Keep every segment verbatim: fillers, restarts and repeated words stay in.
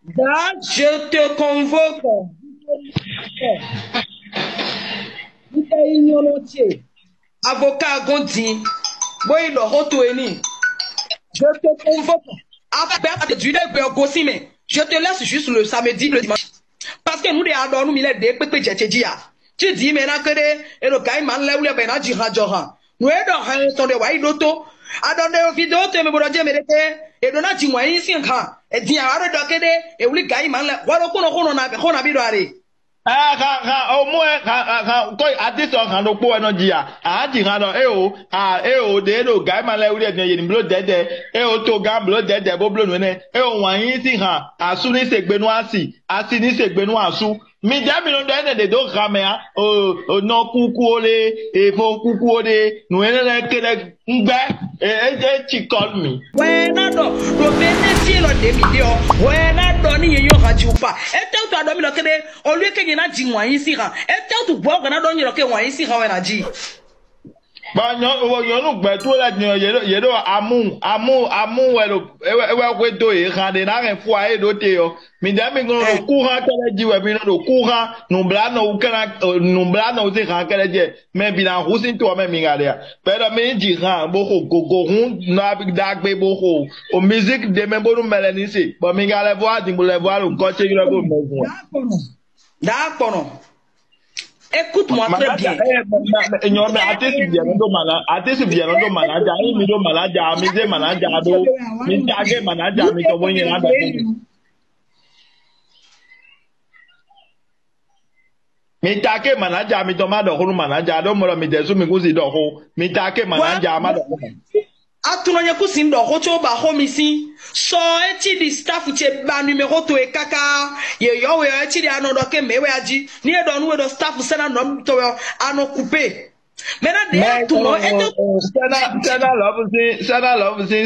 Dá, je te convoque. Nítɛ́ nyí nyɔ́nɔ ce avocat gɔ́n din bó yi ɖɔ xó towe n'i. Je te convoque. Abɛ àtẹ̀jú ɖé gbɛ ɔ́ gosín mɛ. Je te laisse juste le samedi, le dimanche. Parce que nǔ ɖe a ɖɔ nú mi lɛ́ɛ ɖě kpékpé jɛ ce jí a. Tí dǐ mɛ ná kpé ɖé, è ɖo gǎ nyi mǎ lɛ́ɛ wú lɛ́ɛ bɔ è nǎ ji han jɔ han. Nǔ e ɖɔ han tɔn ɖe wǎ yi ɖótó. A ɖɔ ɖe vidéo towe mɛ bó ɖɔ jɛ́n mɛ ɖé tɛ́, è ɖǒ ná ji wǎn yíyí sín han. È din awǎ ɖo ɖɔ kéɖé, è wlí gǎ nyi mǎ lɛ́ɛ. Hwɛ ɖokpónɔ xó nɔ na xó nabí ɖɔ a ɖe. Ah, han, han, o mɔ ɛ, han, han, han, kɔ ati sɔ han ɖokpó wɛ nɔ ji a? A ji han ɖɔ, eo, a, eo, ɖe ɖo gǎ ma lɛ́ɛ wuli ɛdun yě ní bló dɛ̌dɛ̌, eo, togán bló dɛ̌dɛ̌ bó bló nǔ énɛ́, eo, wǎn yíyí sín han, asú ní se gbe nú asi, asi ní se gbe nú asú. Mi jɛ mi nɔ ɖɔ énɛ́ ɖě dó han mɛ a? O, o nɔ kúkú ó ɖe, evo kúkú ó ɖe, nǔ énɛ́ lɛ́ɛ kɛ́ɖɛ́ un gbɛ́, e, e, e ci kɔ nú mi. Hwɛ ná ɖɔ ɖo mɛ énɛ́ jí élɔ́ ɖě mi ɖe ɔ́, hwɛ ná ɖɔ ní nyɛ nyɔ́ han jí wú kpa. Étɛ́wútu a ɖɔ mì ɖɔ kéɖé, olú é ké nyɛ ná ji wǎn yí sín han? Étɛ́wútu gbɔ̌ hwɛ ná ɖɔ nyɛ ɖɔ ké wǎn yí sín han wɛ ná ji? Bɔ nyɔ̌nu gbɛ̌ towe lɛ́ɛ din ɔ́, yě ɖo, yě ɖo amú, amú, amú wɛ ɖo, é wɛ, é wɛ hwedó yě han ɖě ná hɛn fú ǎ é ɖó te ɔ́. Mi ɖɛ̌ mi nɔ ɖo kúhan kɛ́ɖɛ́ jí wɛ, mi nɔ ɖo kúhan, nǔblanɔ wú kɛ́ɖɛ́, nǔblanɔ wú sín han kɛ́ɖɛ́ jɛ, mɛ bǐ ná hu sín to ɔ́ mɛ mi ŋa ɖe a? Bɔ é ɖɔ mi ní ji han bó xo gǒgó hún nɔ ɖagbe bó xo o musique ɖe mɛ bónú mɛ lɛ́ɛ ní se, bɔ mi ka lɛ́ vɔ wá din bó lɛ́ vɔ wá ɖo gɔ́ ce ylɔ́ bó mɛ hǔn. Dǎkpɔnɔ. Écoute-moi très bien. Nyɔ mɛ, artiste bien nɔ ɖo mana, artiste bien nɔ ɖo manager, eye mi ɖo manager, mi zé manager ɖó, mi tage manager mi tɔn bó nyɛ ná ɖɔ. Mi take manager mitɔn ma ɖɔ xó nú manager, ɖó mɔ ɖɔ mi ɖɛsú mi kún si ɖɔ xó. Mi take manager ma ɖɔ xó. Atunɔ nyɛ kún si ɖɔ xó tso ba xó mi sín. Sɔ é cí ɖi staff ce ba numéro towe káká. Yě yɔ we ɔ́, é cí ɖi anɔ ɖɔ ké mɛ wɛ a jí. Ní é ɖɔ nú we ɖɔ staff sɛ́ ná nɔ tɔwe ɔ́, anɔ coupé. Mɛ ná ɖe atunɔ é tó. Sɛ́ná sɛ́ná lɔ́bù sín sɛ́ná lɔ́bù sín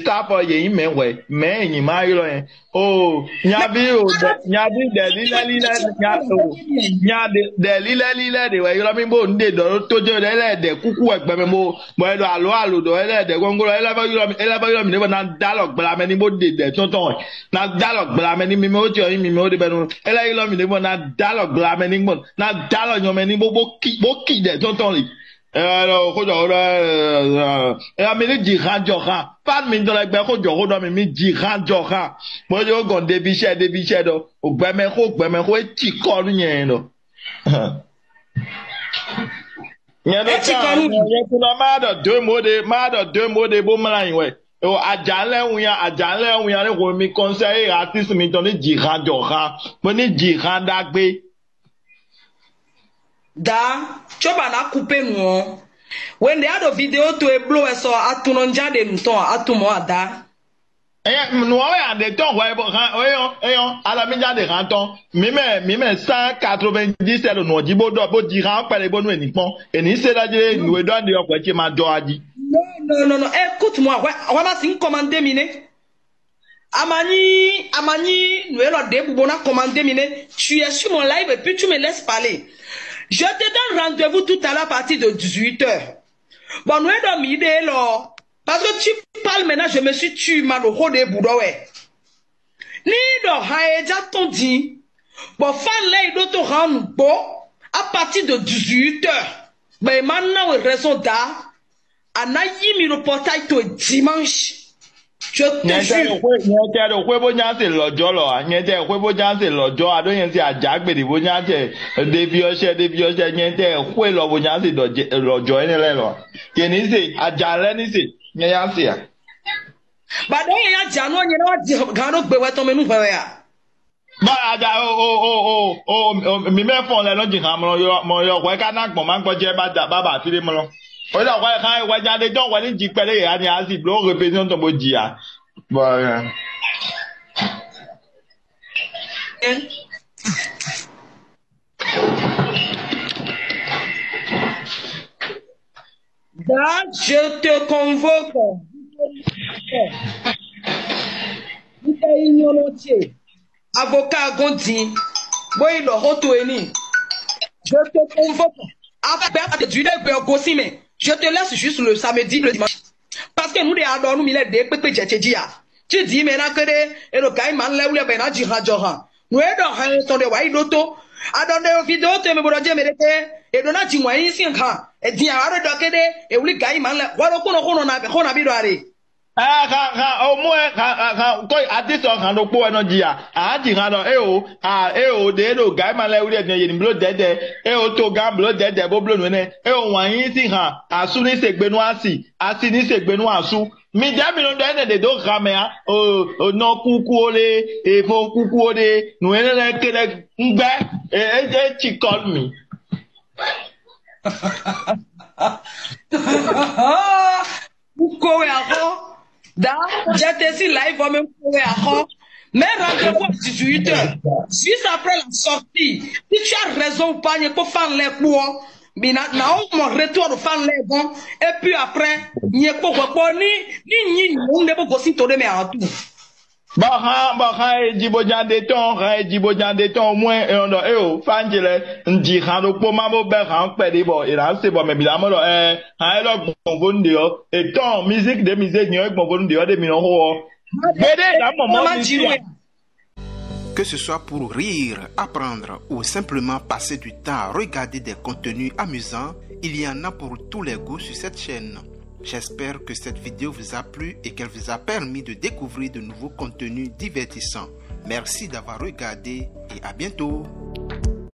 staff ɔ́ yě nyí mɛ hwɛ, mɛ e nyǐ ma ylɔ́ yẹn. O nyaví o, nyaví ɖɛ lílɛ́ lílɛ́ nya o nya ɖɛ lílɛ́ lílɛ́ ɖe wɛ ylɔ́ mì bó un ɖe ɖɔ tó jɛ ɖɛ lɛ́ ɖɛ kúkú wɛ gbɛmɛ bó bɔ é ɖo alo alo ɖɔ é lɛ́ ɖɛ gbɔngbɔn é lɛ́ vɔ ylɔ́ mì é lɛ́ vɔ ylɔ́ mì ɖé bɔ ná dó alɔ gbla mɛ ní bó ɖe ɖɛ tɔn tɔn wɛ ná dó alɔ gbla mɛ ní mi mɛ ó tiɔ nyí mi mɛ ó ɖe bɛnu é lɛ́ ylɔ́ mì ɖé bɔ ná dó alɔ gbla mɛ ní gbɔn ná dó alɔ nyɔ mɛ ní bó bó ki bó ki ɖɛ tɔn tɔn li. Ɛ ɔ xójɔ xó ɖɔ ɛ ɛ mi ní ji han jɔ han fan mi dɔn lɛ gbɛ xójɔ xó ɖɔ mi mi ji han jɔ han mo yó gɔn ɖebi sɛ ɖebi sɛ ɖɔ o gbɛmɛ xó gbɛmɛ xó e ci kɔ nú nyɛ ɖɔ. Nyɛ ɖo Etsi kɔ nú mi. Nyɛ kunɔ ma ɖɔ dó mo ɖe ma ɖɔ dó mo ɖe bó mlá nyi wɛ. O ajan lɛ wunya ajan lɛ wunya ní hwenu mi kɔnsɛ eye artiste mitɔn ní ji han jɔ han bó ní ji han ɖagbe. Da, tso ba na kupe nu ɔ. Wende a ɖo video towe bló wɛ sɔ atunɔ nja ɖe nu tɔn atumɔ ada. Ɛyɛ nu ɔ wɛ a ɖe tɔn hwɛ bɔ han eyɔ eyɔ alamija ɖe han tɔn mi mɛ mi mɛ cent quatre-vingt-dix ɛlò nɔ jí bó ɖɔ bó di han kpɛlɛ bó nu ènì kpɔn ènì se ɖɔ jí nu e ɖɔ ɖe ɔkpɛ ce ma jɔ a jí. Non, non, non, non. Écoute-moi, ouais, on va s'y commander miné. Amani, Amani, nous allons déboubouna commander miné. Tu es sur mon live et puis tu me laisses parler. Je te donne rendez-vous tout à l'heure à partir de dix-huit heures. Bon, nous allons miné là. Parce que tu parles maintenant, je me suis tué mal au haut des boudoués. Ni ɖɔ ha e ja tɔn din, bɔ fan lɛ́ɛ yi ɖó tó han nǔgbó à partir de dix-huit heures. Bɔ è ma ná we raison da, a nǎ yí mi ɖo portail towe dimanche. Je te jure. Nyɛ tɛ ɖo xwé bó nya se lɔjɔ lɔ a nyɛ tɛ xwé bó nya se lɔjɔ a ɖó nyɛ se ajagbe ɖi bó nya se ɖevi ɔsɛ ɖevi ɔsɛ nyɛ tɛ xwé lɔ bó nya se lɔjɔ ɛnɛ lɛ lɔ a yɛ ní se aja lɛ ní se nyɛ ya se a. Ba ɖe nyɛ ya dza nú ɔ́ nyɛ ná wá di gǎn ɖó gbe wɛ tɔn mɛ nú hwɛ wɛ a? Ba ada o o o o o mi mɛ fɔn lɛ nɔ dzi hàn mlɔ yɔ mlɔ yɔ hwɛ ka ná gbɔn ma gbɔ jɛ ba da ba ba fi ɖe mlɔ. O da hwɛ hàn hwɛ nya ɖe dɔn hwɛ ní dzi kpɛ ɖe yɛ ani asi blo repetition tɔn bo dzi a. Bɔ ɛ. Dá, je te convoque. Avocat Gondi, bó yi ɖɔ xó towe n'i. Je te convoque. Après, à te dire que gosi mais je te laisse juste le samedi, le dimanche. Parce que nous, les adorons, nous, il est dépépé, j'ai dit, ah. Cí dǐ mɛ ná kɛ́ɖɛ́, è ɖo gǎ nyi mǎ lɛ́ɛ wú lɛ́ɛ bɔ è nǎ ji han jɔ han. Nǔ e ɖɔ hɛn tɔn ɖe wǎ yi ɖó tó. A ɖɔ ɖe ví dó to e mɛ bó ɖɔ jɛ́n mɛ ɖé tɛ́, è ɖǒ ná ji mɔ̌ yíyí sín han. È din awǎ ɖo ɖɔ kéɖé, è wlí gǎ yi mǎ lɛ hwɛ ɖokpónɔ xó nɔ na xó nabí ɖɔ a ɖe. Ah, han han o mɔ ɛ han han han kɔ adi sɔ han ɖokpó wɛ nɔ ji a? A ji han ɖɔ e o a e o ɖe e ɖo gǎ ma lɛ wuli ɛdun yě ní bló dɛdɛ. E o to gán bló dɛdɛ bó bló nǔ énɛ́. E o wǎn yíyí sín han. Asú ní se gbe nú asi, asi ní se gbe nú asú. Mi jẹ́ mi nɔ ɖɔ énɛ́ ɖě dó han mɛ á. O o nɔ kúkú ó ɖe, evo kúkú ó ɖe, nǔ énɛ́ lɛ́ɛ kɛ́ɖɛ́ ń gbɛ́. E e e ci kɔ́ nú mi. Kúkó wɛ axɔ. Dá jɛte sí live ɔmɛ kúkó wɛ axɔ. Mais rendez-vous à dix-huit heures. Juste après la sortie. Si tu as raison ou pas, nyɛ kpó fan lɛ kpó ɔ. Mi na na o mɔ retour de fan lɛ bon. Et puis après, nyɛ kpó hwɛ kpó ni ni nyi nyɔnu ɖe bó gosi to ɖe mɛ ahan tu. Bɔ han bɔ han e ji bo jan ɖe tɔn han e ji bo jan ɖe tɔn mɔ ɛ ɔn ɖɔ e o fanji lɛ n ji han ɖokpó ma bó bɛ han kpɛɖé bɔ è nǎ se bɔ mɛ bǐ ná mɔ ɖɔ ɛ han élɔ́ gbɔn vo nu ɖe ɔ́, etɔn musique ɖě mi zé nyɔ é gbɔn vo nu ɖe ɔ́ ɖe mi nɔ xo ɔ́. Gbeɖé è nǎ mɔ mɔ mi sia. Que ce soit pour rire, apprendre ou simplement passer du temps à regarder des contenus amusants, il y en a pour tous les goûts sur cette chaîne. J'espère que cette vidéo vous a plu et qu'elle vous a permis de découvrir de nouveaux contenus divertissants. Merci d'avoir regardé et à bientôt.